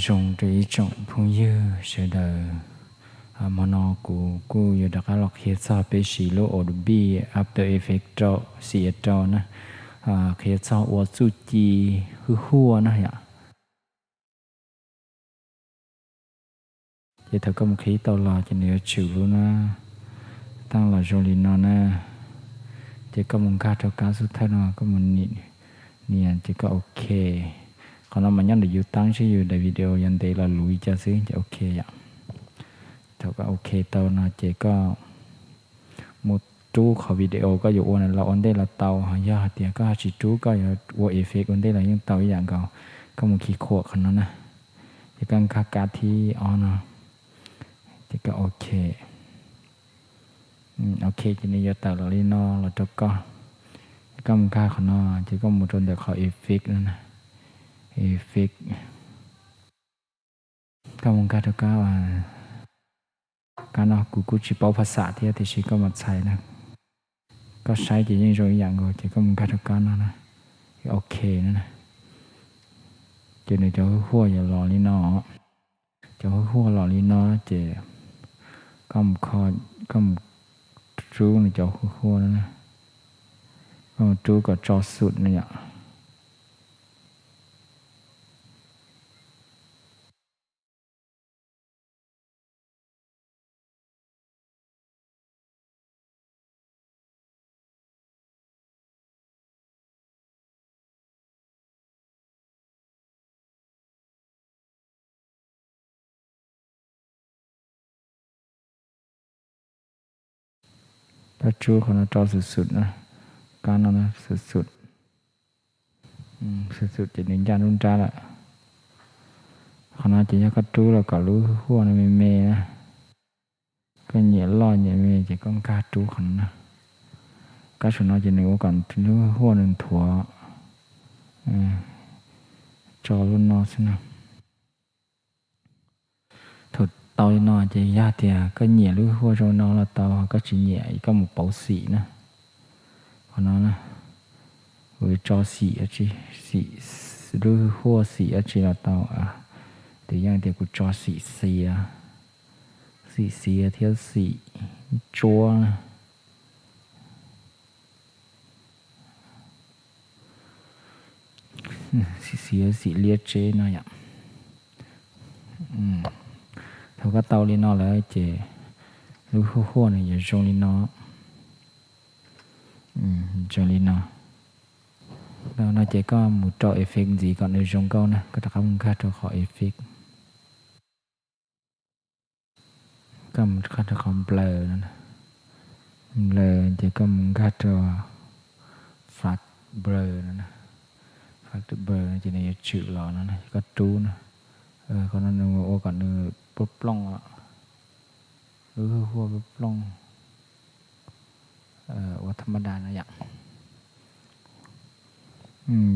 Zoo rau ib tsoom phooj ywg sawv daws, hmo no kuv kuj yuav rov qab los qhia txog peb siv lub Adobe After Effects rau, xim rau na, qhia txog ua txuj ci hwj huaj na yom. Ces thaum koj mus qhib tau los ces nws yuav tshwm lub na, taab los zoo li no na. Ces koj mus nkag rau kab xub thawj no, koj mus nias ces koj ok. Qhov no mas nyob ntawm yus taab seb yus daim video yuav ntev los luv li cas xwb ces ok yom. Thaum koj ok tau no ces koj mus rub qhov video koj yuav ua na los ua ntej los tau, yog hais tias koj ho tsis rub koj yuav ua effect ua ntej los yeej tau ib yam nkaus. Koj mus khi khuam qhov no na, ces koj nkag kab thib ob no, ces koj ok. Ok ces nws yuav tawm los li no los rau koj. Koj mus nkag qhov no ces koj mus rau ntawm qhov effect no na, effect. Koj mus nkag rau kab, kab no kuv kuj tsis paub phas xam thiab tiam sis koj mam txhais na. Koj saib ces yeej zoo ib yam nkaus ces koj mus nkag rau kab no na, ok na. Ces nws cov hwj huaj yuav los li no, cov hwj huaj los li no ces koj mus kho, koj mus rub nws cov hwj huaj no, koj mus rub kom tso xum no yom. Koj rub qhov no rau xum xum na, kab no xum xum, xum xum ces nws ncaj nruab nrab lawm. Qhov no ces yog koj rub los kom lub huaj no me me na. Koj nyiam loj nyiam me ces koj nkag rub qhov no na. Kab saum no ces nws ua kom lub huaj nws nthuav, tso lub no xwb na. Thaum tau li no ces yog tias koj nyiam lub huaj zoo no los tau, koj tsis nyiam koj mus pauv xim na. Qhov no na, kuv tso xim, xim, lub huaj xim dab tsi los tau, tus yeej tias kuv tso xim xiav, xim xiav thiab xim tsuab na. Xim xiav xim liab tseb no yom. Thaum koj tau li no lawm ces lub huaj huaj nws yuav zoo li no. Zoo li no. Tau no ces koj mus rau effect ntxiv kom nws zoo nkauj na, koj rov qab mus nkag rau qhov effect. Koj mus nkag rau qhov blur no, blur ces koj mus nkag rau flash blur no, flash blur ces nws yuav tshwm los no, koj rub na. Qhov no nws ua kom nws plooj plooj, lub huaj plooj plooj, ua tham ma da no yom.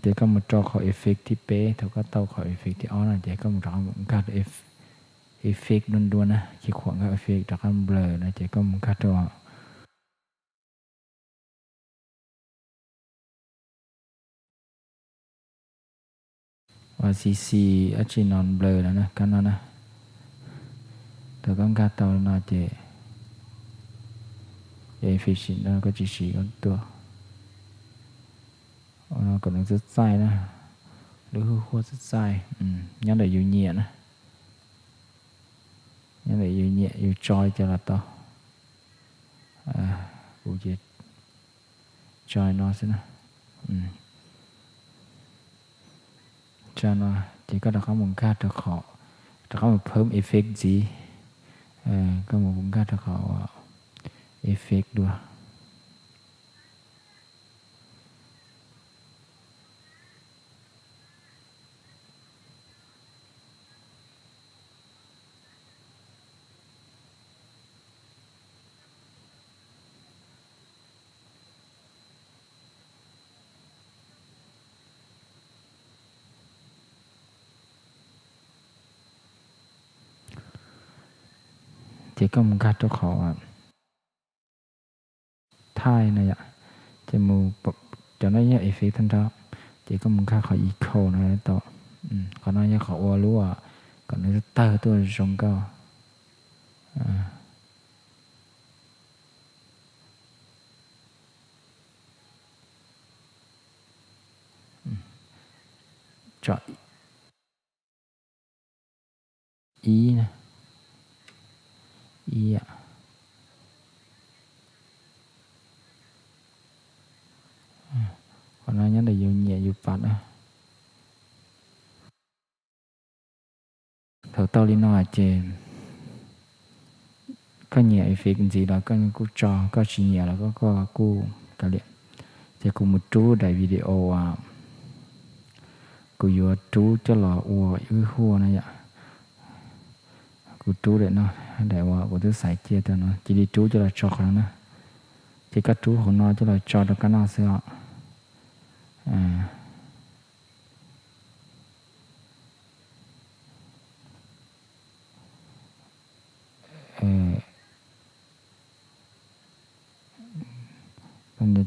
Ces koj mus rau qhov effect thib peb, thaum koj tau qhov effect thib ob no ces koj mus rov qab nkag effect dua dua na, khi khuam nkag effect rov qab blur no ces koj mus nkag rau uas xi xi dab tsi no blur no na, kab no na. Thaum koj nkag tau no ces effect no koj tsis siv koj tuaj, kom nws txaij txaij na, lub huaj huaj txaij txaij, nyob ntawm yus nyiam na, nyob ntawm yus nyiam yus tso li cas los tau. Kuv ces tso no xwb na. Tso no ces koj rov qab mus nkag rau qhov, rov qab mus phawb effect ntxiv, koj mus nkag rau qhov effect dua. Ces koj mus nkag rau qhov thaij no yom, ces mus, cov no yog effect thaj nrab, ces koj mus nkag qhov echo no tau. Qhov no yog qhov ua lub kom nws tawg tuaj zoo nkauj. Tso ib, ib, qhov no nyob ntawm yus nyiam yus pam na. Thaum tau li no ces koj nyiam effect ntxiv los koj kuj tso, koj tsis nyiam los koj kuj kav liam. Ces kuv mus rub daim video uas kuv yuav rub coj los ua wb huaj na yom. Kuv rub daim no, daim uas kuv twb xaiv cia tau no, cia li rub coj los tso qhov no na. Ces koj rub hauv no coj los tso rau kab noj xwb os.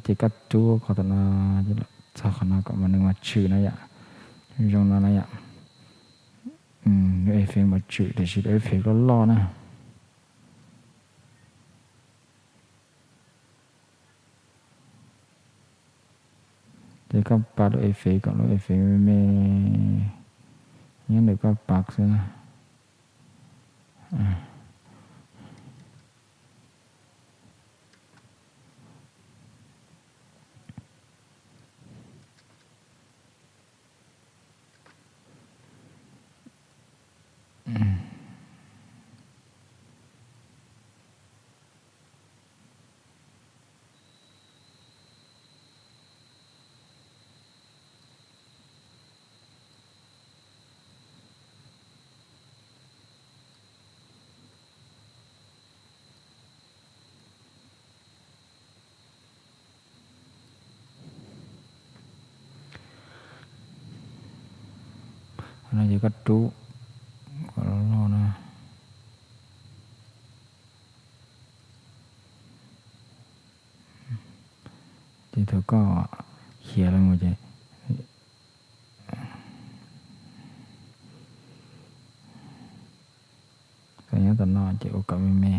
Ces koj rub qhov tom no, txog qhov no kom mas nws mas tshwm na yom. Zoo no na yom. Effect mas tshwm tiam sis effect loj loj na. Ces koj pab lub effect kom lub effect me me nyob ntawm koj pab xwb na. Qhov no ces koj rub kom loj loj na. Ces thaum koj hiav los mus ces koj nyob tom no ces ua kom me me.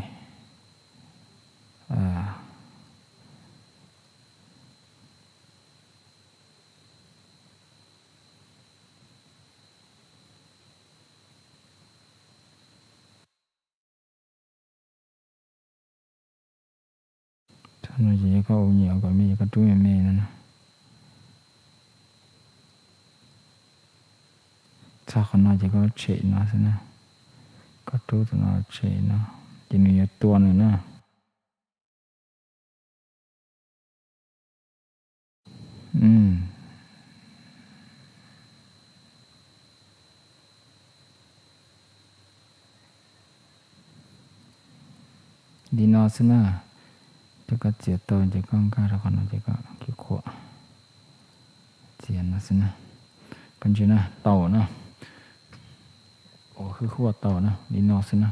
Thaum no ces yog koj ua nyiam kom me ces koj rub me me no na. Txog qhov no ces koj tshem no xwb na. Koj rub thaum no tshem no ces nws yuav tua nws na. Li no xwb na. Ces koj txiav tau ces koj nkag rau qhov no ces koj khiav qhuav. Txiav no xwb na. Koj ntsia na, tau na. Ua hwj huaj tau na, li no xwb na.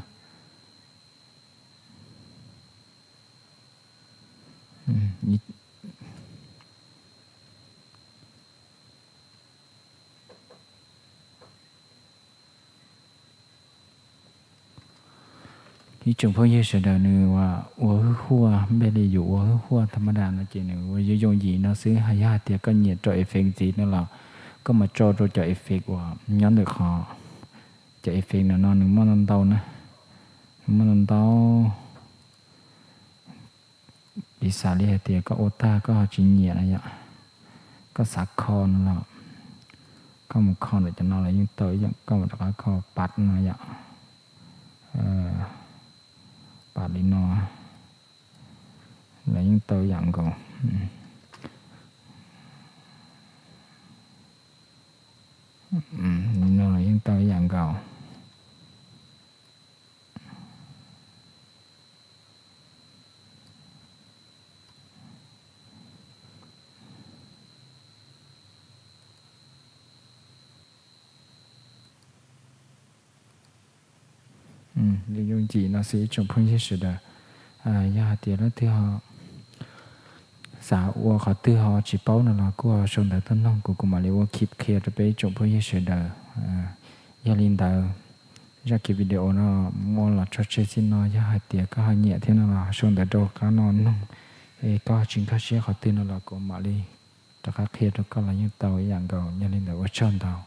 Ib tsoom phooj ywg sawv daws, nws ua hwj huaj npej li yus ua hwj huaj tham ma das no ces nws ua yooj yooj yim no xwb. Yog hais tias koj nyiam rau effect ntxiv no los koj mam tso rau cov effect uas nyob ntawm qhov, cov effect no no nws muaj ntau ntau na, nws muaj ntau ntau. Piv xam li hais tias koj ua tag koj ho tsis nyiam na yom, koj xav kho no los koj mus kho ntawm cov no los yeej tau ib yam, koj mus rov qab kho pad no yom, pad li no los yeej tau ib yam nkaus. Li no los yeej tau ib yam nkaus. Li yooj yim no xwb ib tsoom phooj ywg sawv daws. Yog hais tias leej twg ho xav ua qhov twg ho tsis paub no los kuj ho sau ntawv tuaj noog kuv, kuv mam li ua khib qhia rau peb ib tsoom phooj ywg sawv daws. Yog li ntawd, Zaj kev video no muab los tso tseg txij no, yog hais tias koj ho nyiam thiab no los sau ntawv rau qab no mloog, es koj tsis nkag siab qhov twg no los kuv mam li rov qab qhia rau koj los yeej tau ib yam nkaus. Yog li ntawd ua tsaug ntau.